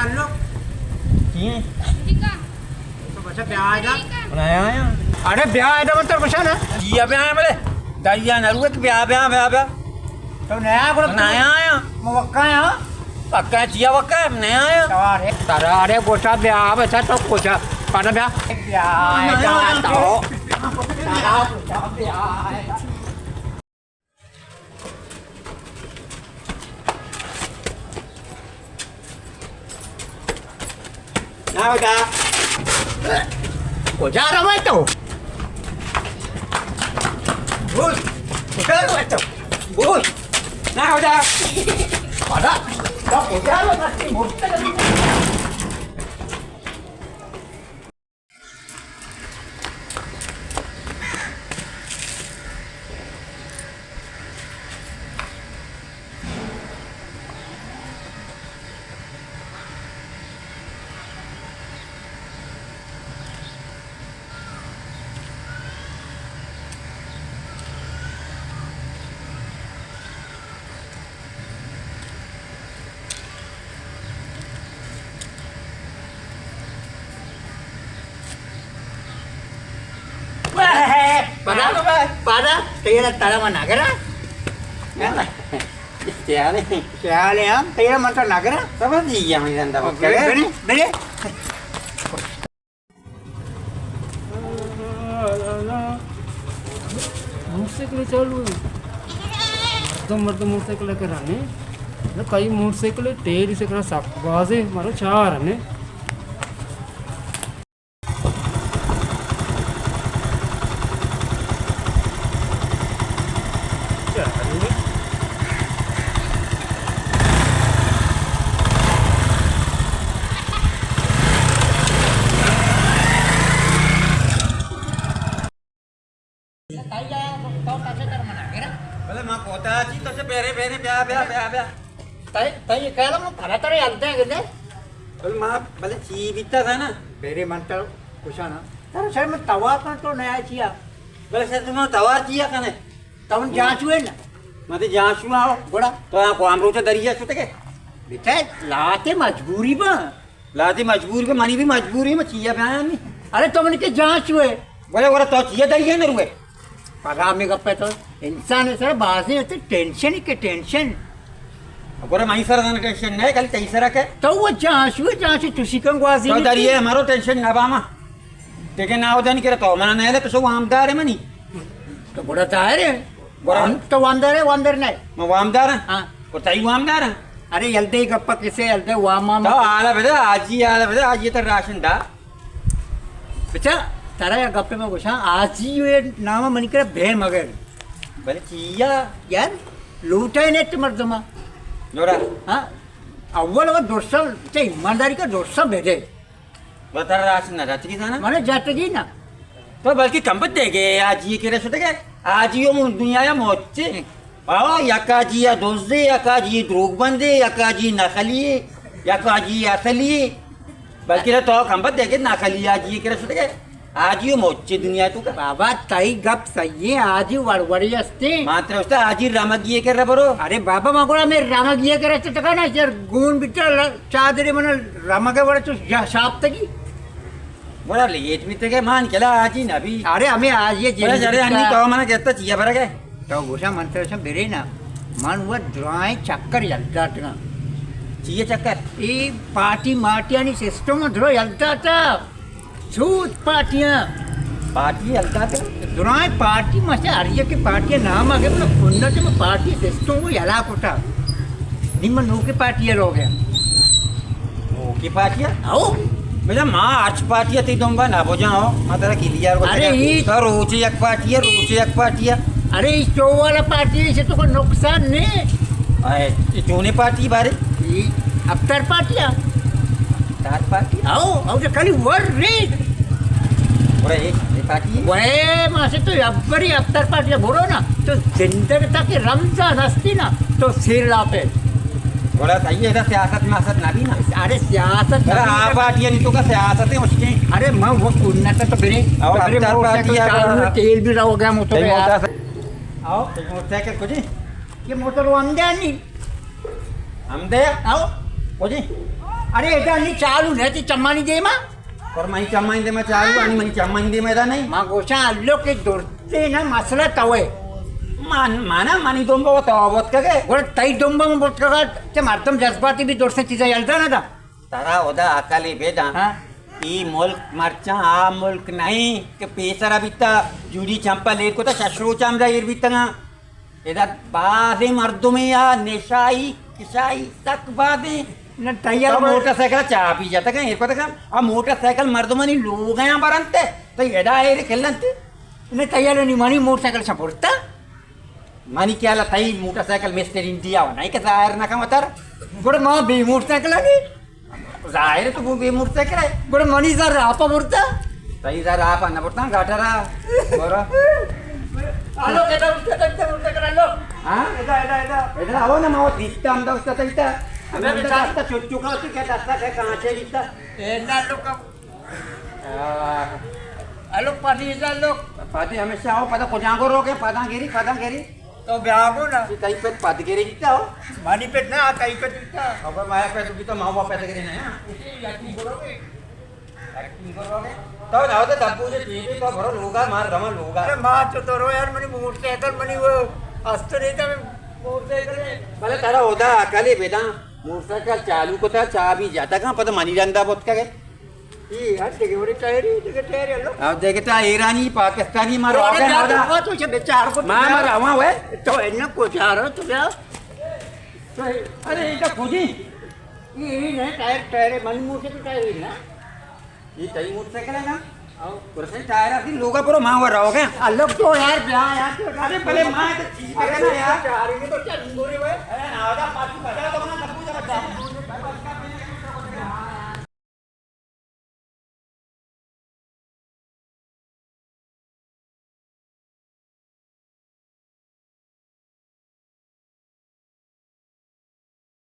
چی ایں؟ تو بچا بیا ادا۔ نیا آیا۔ ارے بیا ادا، من تر گوشاں نا۔ جی بیا بلے۔ دریا نہ روت، بیا، بیا، بیا، بیا۔ تو نیا گڑا نیا آیا۔ موقع ہے، ہاں؟ پکا چیا وقت ہے، نیا آیا۔ ترا ارے گوشاں بیا، بچا تو گوشاں۔ پانا بیا۔ بیا، بیا، تو۔ بیا، بیا۔ ناودا۔ کجا روئے تو؟ بول۔ کجا روئے تو؟ بول۔ ناودا۔ پدا۔ تو کجا روئے؟ پدا، پدا، تیرا تڑا من نگرا۔ خیال ہے۔ خیال ہے، ہم تیرا من تو نگرا۔ سب دی گیا میں زندہ بچ گئے۔ بنے، بنے۔ موٹرسائیکل چالو ہے۔ مردم، مردم موٹرسائیکل کرا نے۔ نہ کئی موٹرسائیکل ٹیر سے کرا سک بازے، مارو چار نے۔ بلے ما کوتا چی تو سے پیرے پیرے بیا، بیا، بیا، بیا۔ تئی، تئی خیال من پرا ترے الدے گندے۔ بلے ما، بلے چی بیتا تھا نا؟ پیرے من تو کچھ نا۔ ترا شاید من توار کن تو نیا چیا۔ بلے شاید من توار چیا کنے۔ تون جانچو ہے نا؟ من تے جانچو آؤ۔ گڑا؟ تو آ کو امروچ دریا شتے کے؟ بیٹا، لاتے مجبوری با۔ لاتی مجبور کہ منی بھی مجبوری، من چیا بیاں نی۔ ارے تو من کے جانچو ہے۔ بلے ورا تو چیا دریا نہ روئے۔ پدا ہمیں گپے تو انسان سر بازی ہوتے ٹینشن کے ٹینشن۔ گورا مئی سر دن ٹینشن نہیں، کل تئی سر کے۔ تو وہ جانچو ہے، جانچو تسی کن گوازی تو نہیں دریا تھی۔ ہمارو ٹینشن نہ باما۔ دیکھے نہ ہو جانی کرے تو منا نہیں لے تو سو وامدار ہے منی۔ تو گڑا ظاہر ہے۔ گڑا ہم تو وامدار ہے، وامدار نہیں۔ میں وامدار ہاں۔ ہاں۔ اور تئی وامدار ہاں۔ ارے یلدے گپا کسے یلدے وام وام۔ تو حالا بدے، آجی حالا بدے، آجی تر راشن دا۔ بچا، ترا یا گپے میں گوشاں، آجی یہ نام منی کرا بے مگر۔ بلے چیا؟ یار، لوٹا ہے نیت مردما۔ جوڑا۔ ہاں۔ اول وہ دوستاں، چاہے ایمانداری کا دوستاں بھیجے۔ بتر راس نہ جاتگی زانا؟ من جاتگی نا۔ تو بلکہ کمبت دے گے، آجی کرے شتے گے۔ آجی ہم دنیا یا موچے۔ آو، یک آجی یا دوزے، یک آجی دروگ بندے، یک آجی نخلی، یک آجی اصلی۔ بلکہ تو کمبت دے گے، نخلی آجی کرے شتے گے۔ آجی موچے دنیا تو کا۔ بابا، تئی گپ صحیح ہے، آجی وڑ وڑی استے۔ ماتر استا آجی رمگی کرے برو۔ ارے بابا، ما گوڑا میں رمگی کرے تو کا نا، سر گون بیتا چادرے من رمگ وڑ تو شاپ تگی۔ بڑا لیٹ بیتے کہ مان کلا آجی نبی۔ ارے ہمیں آج یہ جڑے جڑے ہنی تو من کہتا چیا برگے۔ تو گوشا من تو برے نا۔ من وہ درائیں چکر یلداتگا۔ چیے چکر؟ اے پارٹی مارٹی آنی سسٹم درو یلداتا۔ سود پارٹیاں۔ پارٹی یلداتا؟ درائیں پارٹی مچے ہر یکے پارٹی نام آگے بلا کنت میں پارٹی سسٹم کو یلا کتا۔ نی من نوکے پارٹی لوگ ہے۔ نوکے پارٹی؟ او۔ بجا ما ہرچ پارٹی تی دنبا نہ بجا ہو، ما ترا کلیئر کو ارے ترا۔ ای تو روچ یک پارٹی ہے، روچ یک پارٹی ہے۔ ارے ای چو والا پارٹی ہے، اسے تو کوئی نقصان نہیں۔ اے، ای چونے پارٹی بارے؟ ای افطار پارٹی ہے۔ افطار پارٹی؟ او، او تو کلی ور ریڈ۔ بڑا اے، اے پارٹی ہے؟ وے، ما سے تو ابری افطار پارٹی ہے، بڑو نا۔ تو زندگ تک رمضان ہستی نا، تو سیر لاپے۔ گڑا صحیح ہے، سیاست میاست نہ بی نا۔ ارے سیاست نہ بی۔ آ پارٹی ہے، نہیں تو کا سیاست ہے، اس کے۔ ارے من وہ کنت تو برے۔ او، تو برے افطار موٹر پارٹی سائیکل ہے، چالو ہے، تیل بھی رو گیا موٹر صحیح ہے۔ Motor cycle. آؤ، موٹر سائیکل کجی؟ یہ موٹر وہ ہم دے نہیں۔ ہم دے؟ آؤ۔ کجی؟ ارے ادا نی چالو نہ تی چمانی دیما۔ پر منی چمانی دیما چالو، آنی منی چمانی دیما ادا نہیں۔ ما گوشاں الو کہ درتے نا مسئلہ توے۔ من، مانا منی دمبو تو بوت کگے۔ گڑا تئی دمبو من بوت کگا، تے مردم جذباتی بھی درسیں چیزا یلدا نہ دا۔ ترا ادا عقلی بے داں۔ ہاں۔ ای ملک مرچاں آ ملک نہیں کہ پیسرا بیتا، جوڑی چمپا لیر کو تا شش روچ ہم دا ایر بیتگاں۔ ادا بازیں مردمے آ نشائی کشائی سک بازیں۔ نہ، تئی تو ال- موٹر سائیکل چاپی جتگ ایر کتگ، آ موٹر سائیکل مردمانی لوگیاں برنت، تئی ادا ایر کلنت۔ نہ، تئی ال نی منی موٹر سائیکل چا برتا۔ منی خیال تئی موٹر سائیکل مسٹر انڈیا ہو نہیں کہ ظاہر نہ کم تر۔ گڑا ما بے موٹر سائیکل آنی۔ ظاہر ہے تو بے موٹر سائیکل ہے۔ گڑا منی زر آپا برتا۔ تئی زر آپا نہ برتا، گاٹرا۔ برو۔ الو، ادا استاد، ادا استاد، الو۔ ہاں؟ ادا، ادا، ادا۔ ادا آؤ نا، ما دیتا ہم دا استاد، دیتا۔ ہمیں ہم دا بیچارہ دیتا، چوچو کا تو کیا دستا ہے، کہاں سے دیتا؟ اے نا لوگ۔ آہ۔ الو، پادی ادا لوگ۔ پادی ہمیشہ آؤ، پدا کجاں کو روکے، پدا گیری، پدا گیری۔ تو بیا گو نا۔ تئی پت پد گرے بیتا ہو؟ مانی پت نا، تئی پت بیتا۔ ابا مایا پت بیتا، ما وا پت گرے نا۔ ترقی کرو گے۔ تو نہ ہوتا تب پوچھے چیزیں تو بھرو لوگا، مار رواں لوگا۔ ارے ما تو تو رو یار، منی موٹر سائیکل منی وہ است نہیں تھا، میں موٹر سائیکل ہے۔ بلے ترا ہوتا عقل ہی بیدا، موٹر سائیکل چالو کو تھا، چابی جاتا کہاں، پتہ منی رندا بوت کا گئے۔ اے ہر جگہ وڑے ٹائر ہی، جگہ ٹائر ہے لو۔ اب دیکھتا ایرانی، پاکستانی، مار تو راگا ارے نادا۔ تو چھ بیچار کو ما، مار آواں ہوئے۔ تو انہاں کو چار ہو تو کیا؟ تو ارے، یہ تو خود ہی۔ یہ، یہ نہیں، ٹائر، ٹائر ہے، منی موٹر سائیکل ٹائر ہے نا۔ یہ تئی موٹر سائیکل ہے نا؟ آؤ۔ پرسے ٹائر اسی لوگا پرو ما ور رہو گے۔ الگ تو یار، بیا یار، تو ارے بلے ما تو چیز کرے نا یار۔ چار ہی تو چل گورے ہوئے۔ ارے نادا پاتی بجا تو